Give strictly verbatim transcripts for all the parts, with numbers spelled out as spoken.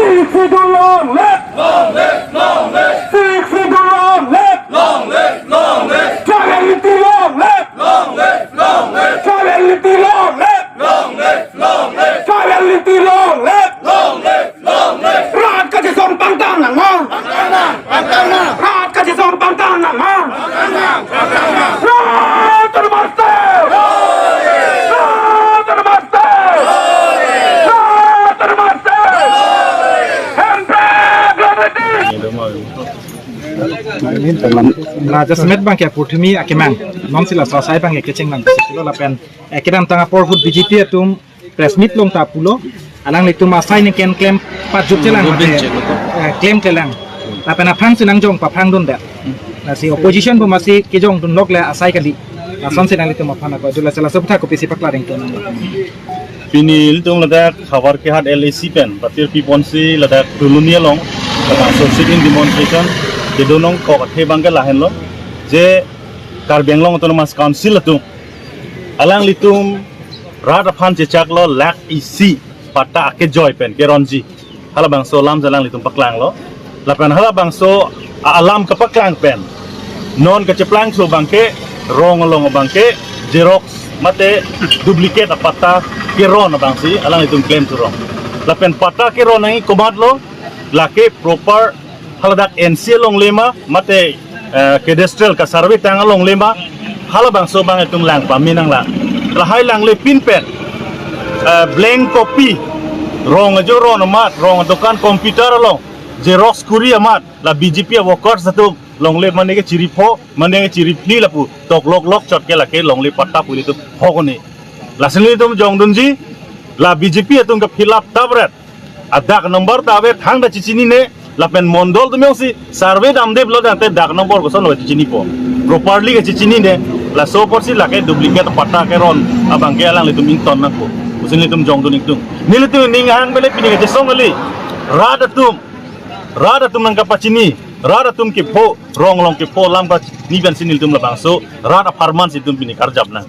Sixth Schedule long live! Long live, long live! Sixth Schedule long live! Long live, long live! Tribal unity long live! Long live, long live! Tribal unity long live! Long live, long live! Tribal unity long live! Long live, long live! Rat kachesong pangtang nang ma! Pangtang nang! Pangtang nang! Rat kachesong pangtang nang ma! Pangtang nang! Pangtang nang! Rat to the master! Rat to the master! Rat to the master! Hemprek Lomriti! Raja Semet bangke purthimi akemang. Non sila sosai bangke kecheng lang. Silo lapen, eh, kedamtang apor ahut B J P atum press meet long ta pulo. Alanglitum asai ningkan klem pajut chelang mate, eh, klem chelang. Lapen aphan si nangjong paphang dun det. Lasi opposition bo masi kejong dun lok le asai kali. Lason si nanglitum aphan ako. Jula sela sebutha kopisi pakla ding tun. Pini ilitum ladak Howraghat L A C pen, patir pipon si ladak Tuluni along, ladak so sit-in demonstration, kedonong kok athe bangke lahenlo, je Karbi Anglong Autonomous Council atum, alanglitum rat aphan chechaklo lakh isi patta akejoi pen keronji. Halabangso alam si alanglitum paklanglo. Lapen halabangso a-, alam kepaklang pen non kacheplang thu bangke rong along bangke xerox mate duplicate apatta keron abangsi alanglitum klem thurong. Lapen patta keron nangji komatlo, lake proper haladak N C alongle ma mate, eh, cadastral ka survey tang alongle ma, halabangso abang itum lang pame nanglang. Lahai langle pin pen, eh, blank copy, rong ajo ron amat, rong adokan computer along xerox kuri amat, la B J P workers atum longle mane ke chiri pho, mane ke chiri phli lapu tok lok lok chot ke lake longle patta pu ilitum hokoni. Lasi nelitum jongdunji, la B J P atum ke fill up tabret. A-dag number ta ave, thangta chechinine, lapen mondol atum jongsi survey damde pulo tangte dag number kosonlo chechinipo. Properly ke chechinine, laso apotsi lake duplicate patta keron abangke alanglitum ington nangpo pusi nelitum jongdun ingtung. Nelitum ning hang bele pini kachesong kali. Rat atum, rat atum nangkapachini, rat atum kepho, rong along kepho alam kachini pensi nelitum labangso rat apharman si itum pini karjap nang.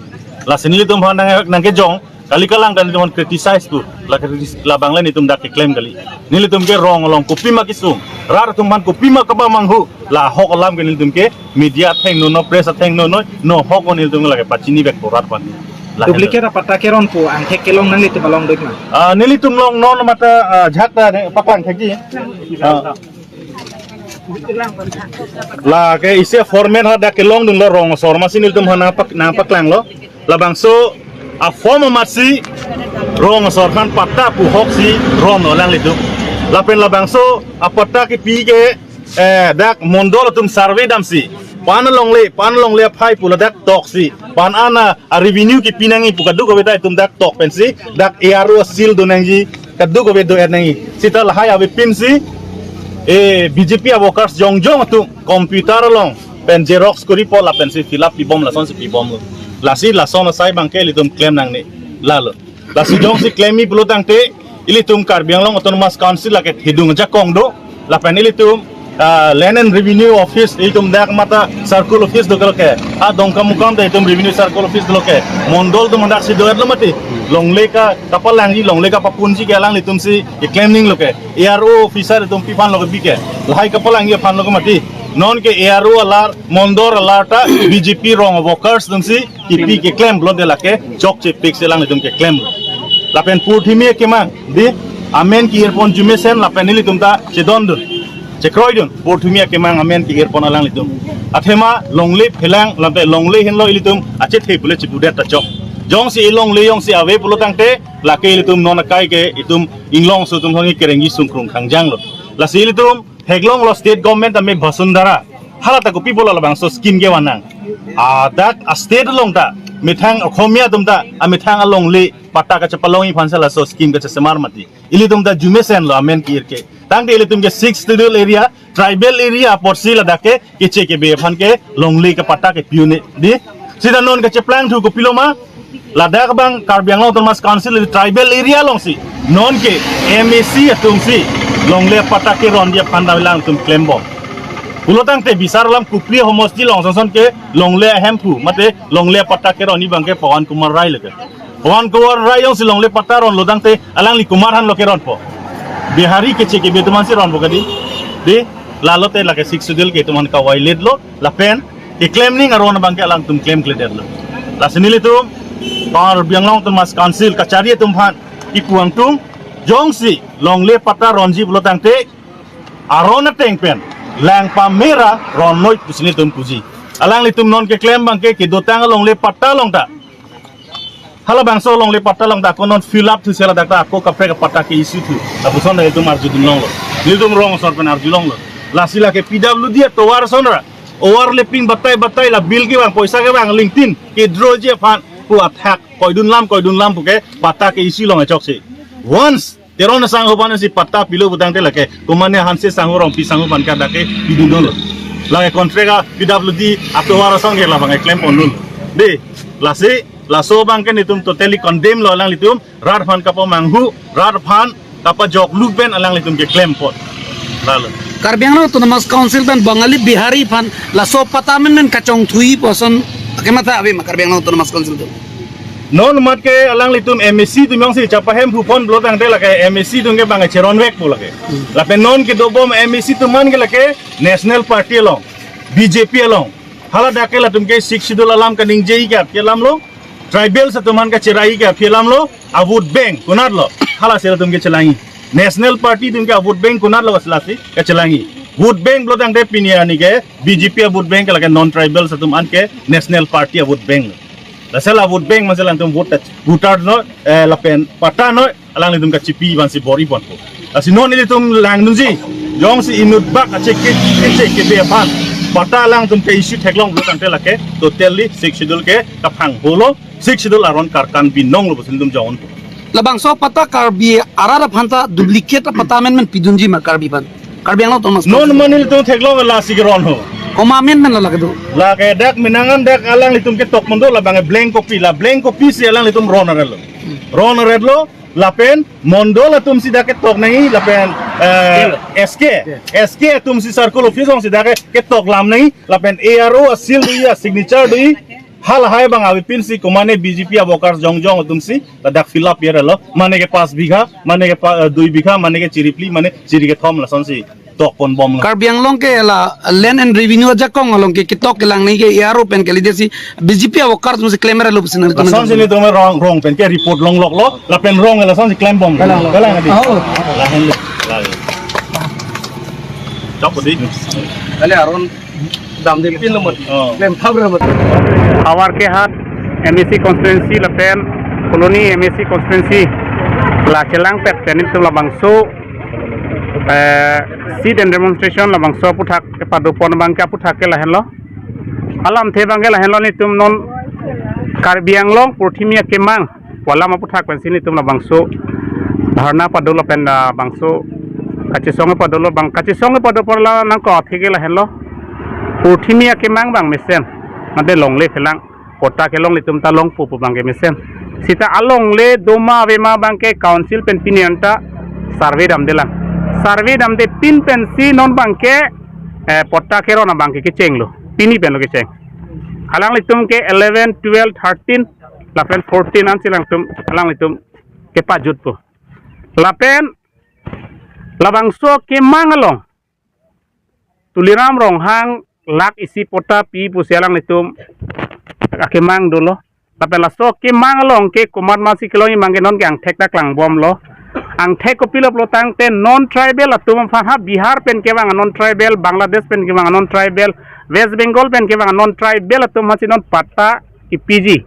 Lasi nelitum aphan nang, nangkejong, kali kalang kan nelitum aphan criticize pu, la kritis-, labang le nelitum dak keklem kali. Nelitum ke rong along kopima kesung, rat atum aphan kopima kepamanghu, la ahok alam ke nelitum ke media atheng nono, press atheng nono, no ahok nelitum lake pachini vekpo rat aphan. La duplicate apatta keron pu angthek kelong nanglitum along doi ma? Ah, nelitum along non mata, ah, jhak ta ne paklang thekji. Ah. Lake isi format hadak kelongdunlo rong asor amatsi nelitum aphan nangpak-, nangpaklanglo. Labangso a-form amatsi rong asor aphan patta pu ahok si ronlo alanglitum. Lapen labangso apatta kepi ke, eh, dak mondol atum survey damsi, pan alongle, pan alongle aphai pu ladak toksi, pan ana a-revenue kepi nangji pu kadokave ta itum dak tok pensi, dak A R O a-seal do nangji, kadokave do-et nangji. Seta lahai ave pinsi, eh, B J P a-workers jongjong atum computer along pen xerox koripo lapensi fill up pibom, lasonsi pibomlo. Lasi lason asai abangke ilitum klem nangne. Lalo. Lasi jongsi klemji pulo tangte, ilitum Karbi Anglong Autonomous Council lake thedung ajakong do, lapen ilitum, ah, Land and Revenue Office, ilitum dak mata Circle Office do kaloke, a Dongkamukam ta itum Revenue Circle Office do kaloke, mondol atum hadaksi do-etlo mati, longle ka kapalangji, longle kapapunji ke alanglitumsi keklem nanglo ke, A R O officer itum pi aphanlo ke bi ke, lahai kapalangji aphanlo ke mati, non ke A R O alar, mondol alar ta B J P rong workers atumsi, kepi keklem pulote lake chokche pik si alanglitum keklem. Lapen purthimi akemang, dei, amen ke-irpon jumesen lapen ilitum ta chedondun, chekroidun, purthimi akemang amen ke-irpon alanglitum. Athema longle phelang, lamte longle henlo ilitum achethe pule chipudet ta chok. Jongsi ilongle jongsi ave pulo tangte, lake ilitum non akai ke itum inglong aso atum thongni kerengji sungkrung kangjanglo. Lasi ilitum theklonglo state government ame Vasundhara. Hala ta kopi pulo labangso scheme kevan nang? Adak a-state along ta, methang Okhomia atum ta, amethang alongle patta kachepalongji aphansi laso scheme kachesemar mati. Ilitum ta jumesenlo amen ke-ir ke. Tangte ilitum ke Sixth Schedule area, tribal area apotsi ladak ke, keche kebe aphan ke longle ke patta kepi un-e, dei. Seta non kacheplang thu kopilo ma, ladak abang Karbi Anglong Autonomous Council tribal area alongsi, non ke M A C atumsi longle patta keronji aphan ta alangtum klembom. Pulo tangte bisar alam Kiphire homosti along sonson ke longle ahemphu, mate longle patta keronji abangke Pawan Kumar Rai lake. Pawan Kumar Rai jongsi longle patta ronlo tangte alangli komat aphanlo keronpo? Bihari keche kebe atum aphansi ronpo kadi. Dei, lalote lake Sixth Schedule ke atum aphan ka-violate lo, lapen keklem ning aron abangke alangtum klemkledetlo. Lasi nelitum Karbi Anglong Autonomous Council kachari atum aphan kipu angtung, jongsi longle patta ronji pulo tangte, aron ateng pen lang pamera ron noi pusi nelitum puji. Alanglitum non keklem abangke kedotang alongle patta along ta, halabangso alongle patta along ta ako non fill up thusi ladak ta ako kaprek apatta ke-issue thu. Lapuson ta nelitum arjudun longlo. Nelitum rong asor pen arjulonglo. Lasi lake P W D atovar ason ra, overlapping batai batai la bill kevang, poisa kevang, LinkedIn kedraw ji aphan pu athak koidun lam, koidun lam puke patta ke-issue along achoksi. Once Teron asangho aphansi patta pilo putangte lake, komane Hanse sangho, Rongpi sangho aphan ke dak ke pidun dolo. Lake contract a P W D atovar ason ke labang keklem pon dolo. Dei, lasi, laso abangke nelitum totally condemn lo alanglitum, rat aphan kapamanghu, rat aphan kapajoklu pen alanglitum keklem pon. Lalo. Karbi Anglong Autonomous Council pen Bangali Bihari aphan laso patta amendment kachongthui pu ason kematha ave ma Karbi Anglong Autonomous Council atum? Non mat ke alanglitum M A C atum jongsi chapahemphu pon pulo tangte lake M A C atum ke bang cheronvekpo lake. Hmm. Lapen non kedobom M A C atum an ke lake National Party along, B J P along. Haladak ke latum ke Sixth Schedule alam kaningje ke aphi alam lo. Tribals atum an kacherai ke aphi alam lo. A vote bank konat lo. Halasi latum ke chelangi. National Party atum ke a vote bank konat lo, lasi kachelangi. Vote bank pulo tangte pini arni ke B J P a vote bank ke lake non-tribals atum an ke National Party a vote bank lo. Lasi la vote bank mansi alangtum vote, voter noi, eh, lapen patta noi, alanglitum kachipi aphansi bor-i ponpo. Lasi non nelitum langdunji, jongsi inut bak ache ke, ache kebe aphan patta alangtum ke-issue theklong pulo tangte lake totally Sixth Schedule ke kaphang holo, Sixth Schedule aron karkan binong lo pusi nelitum jongpo. Labangso patta Karbi arat aphan ta duplicate patta amendment pidunji ma Karbi aphan? Karbi Anglong Autonomous Council. Non mane nelitum theklong lasi keron ho. Komat amendment la lake do? Lake dak menang an dak alanglitum ketok pon do, labang blank copy, la blank copy si alanglitum ron aret lo. Ron aret lo, lapen mondol atumsi dak ketok nangji, lapen, eh, S K, S K atumsi circle office alongsi dak ketok lam nangji, lapen A R O a seal doji, a signature doji, halahai abang avepinsi komane B J P a workers jongjong atumsi ladak fill up yer lo, mane ke pas bigha, mane ke pa, eh, dui bigha, mane ke chiri phli, mane chiri kethom, lasonsi tok ponbom lo. Karbi Anglong ke la Land and Revenue ajakong along ke ketok kelang nangji ke A R O pen ke leader si B J P a workers atumsi klem rer lo pusi nang. Lasonsi nelitum rong, rong pen ke report longlok lo, lapen rong lasonsi klembom. Kalang lo. Kalang adi. Oh. Lahenlo. Lahenlo. Chok adi. Kali aron damde pin lo mat. Oh. Klem thap rer mat. Howraghat M A C constituency lapen Phuloni M A C constituency la chelangpet pen nelitum labangso, eh, sit and demonstration labangso aphuthak kepado pon abangke aphuthak ke lahenlo. Alamthe abangke lahenlo, nelitum non Karbi Anglong purthimi akemang pu alam aphuthak pensi nelitum labangso dharna pado lapen labangso kachesong pado lo, bang kachesong pado pon la nangkok athe ke lahenlo. Purthimi akemang abang mesen, mate longle phelang, patta kelong, nelitum ta longpo pu abangke mesen. Seta alongle doma avema abangke council pen pini anta survey damdelang. Survey damde pin pensi non abangke, eh, patta keron abangke kechenglo. Pini pen lo kecheng. Alanglitum ke eleven, twelve, thirteen, lapen fourteen ansi alangtum, alanglitum kepajutpo. Lapen labangso akemang along Tuliram Ronghang lakh isi patta pi pusi alanglitum akemang dolo. Lapen laso akemang along ke komat masi kelongji abangke non ke angthek ta klangbomlo. Angthek kopilo pulo tangte non-tribal atum aphan, ha Bihar pen kevang non-tribal, Bangladesh pen kevang non-tribal, West Bengal pen kevang non-tribal atum aphansi non patta kepiji.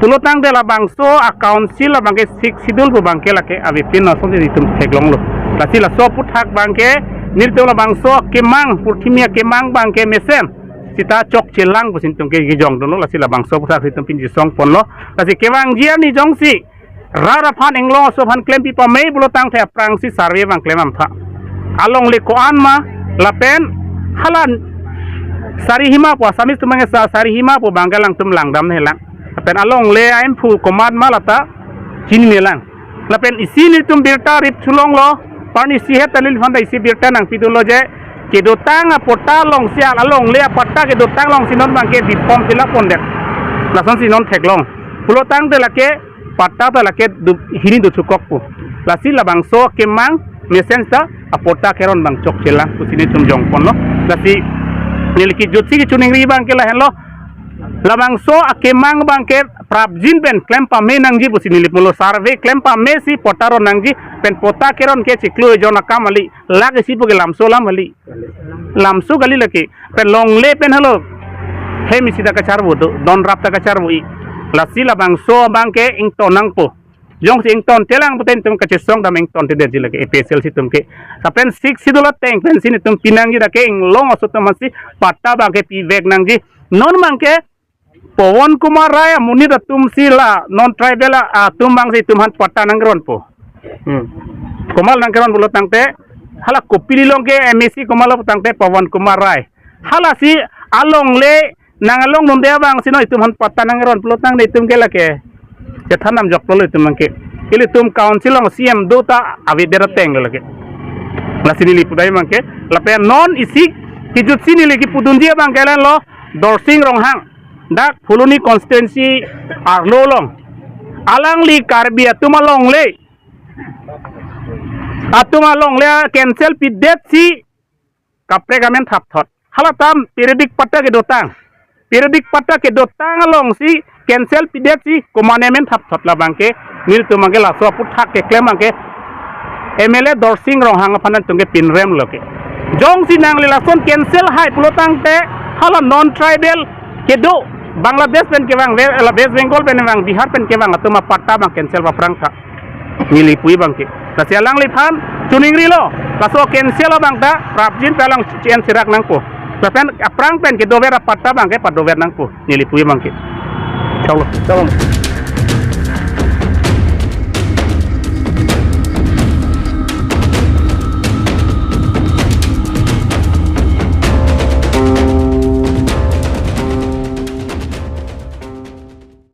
Pulo tangte labangso a-council abangke Sixth Schedule pu abangke lake avepin, lasonsi nelitum theklonglo. Lasi laso aphuthak abangke nelitum labangso akemang, purthimi akemang abangke mesen seta chokchelang pusi nelitum ke kejongdunlo, lasi labangso aphuthak nelitum pin chesong ponlo. Lasi kevangji arni jongsi rat aphan, inglong aso aphan klempi pame pulo tangte aphrangsi survey abang klem amtha. Alongle ko-an ma, lapen hala Sarihima pu, Assamese atum abangke sa-, Sarihima pu abangke alangtum langdam nangjilang. Lapen alongle aimphu komat ma lata chini nangjilang. Lapen isi nelitum birta rip chulonglo, parni isi het ta neliphan ta isi birta nangpidunlo je, kedotang apatta alongsi, alongle apatta kedotang alongsi non abangke di form fill up pondet. Lasonsi non theklong. Pulo tangte lake patta ta lake du-, hini dochukok pu. Lasi labangso akemang, mesen ta apatta keron abang chokchelang pusi nelitum jongponlo. Lasi neli kejutsi kachiningri abangke lahenlo. Labangso akemang abangke prapjin pen klem pame nangji pusi neli pulo, survey klem pamesi patta ron nangji, pen patta keron ke chiklo ejon akam kali, lake si puke lamso alam kali. Lamso kali lake. Pen longle pen halo. Hem isi ta kacharvo do, don rap ta kacharvo i. Lasi labangso abangke ington nangpo. Jongsi ingtontelang pute nelitum kachesong dam ingtontedetji lake, APHLC atum ke. Lapen Sixth Schedule ateng pensi nelitum pinangji, dak ke inglong aso atum aphansi patta abangke pivek nangji. Non abangke Pawan Kumar Rai amonit atumsi la non tribal a-, atum abangsi itum aphan patta nangkeronpo. Hmm. Komat nangkeron pulo tangte, hala Kopili along ke MAC komatlo tangte Pawan Kumar Rai. Halasi alongle nang along nonde abangsi non itum aphan patta nangkeron pulo tangte itum ke lake chethan damjoklo itum abangke. Ilitum council along CEM do ta avedet atenglo lake. Lasi neli pudai abangke. Lapen non isi kejutsi neli kepudunji abangke lahenlo, Dorsing Ronghang, dak Phuloni constituency arlo along. Alangli Karbi atum alongle, atum alongle cancel pidetsi kaprek amen thapthot. Halatum periodic patta kedotang. Periodic patta kedotang alongsi cancel pidetsi komatne amen thapthot, labangke nelitum abangke laso aphuthak keklem abangke MLA Dorsing Ronghang aphan nangtum ke pinremlo ke. Jongsi nangli lason cancel hai pulo tangte hala non tribal kedo Bangladesh pen kevang, we-, la West Bengal pen kevang, Bihar pen kevang atum apatta abang cancel paphrang tha. Neli pu abangke. Lasi alangliphan chiningrilo, laso cancel abang ta prapjin pen alang chi-en serak nangpo. Lapen aphrang pen kedover apatta abangke padover nangpo. Neli pu abangke. Chalo. Chalo.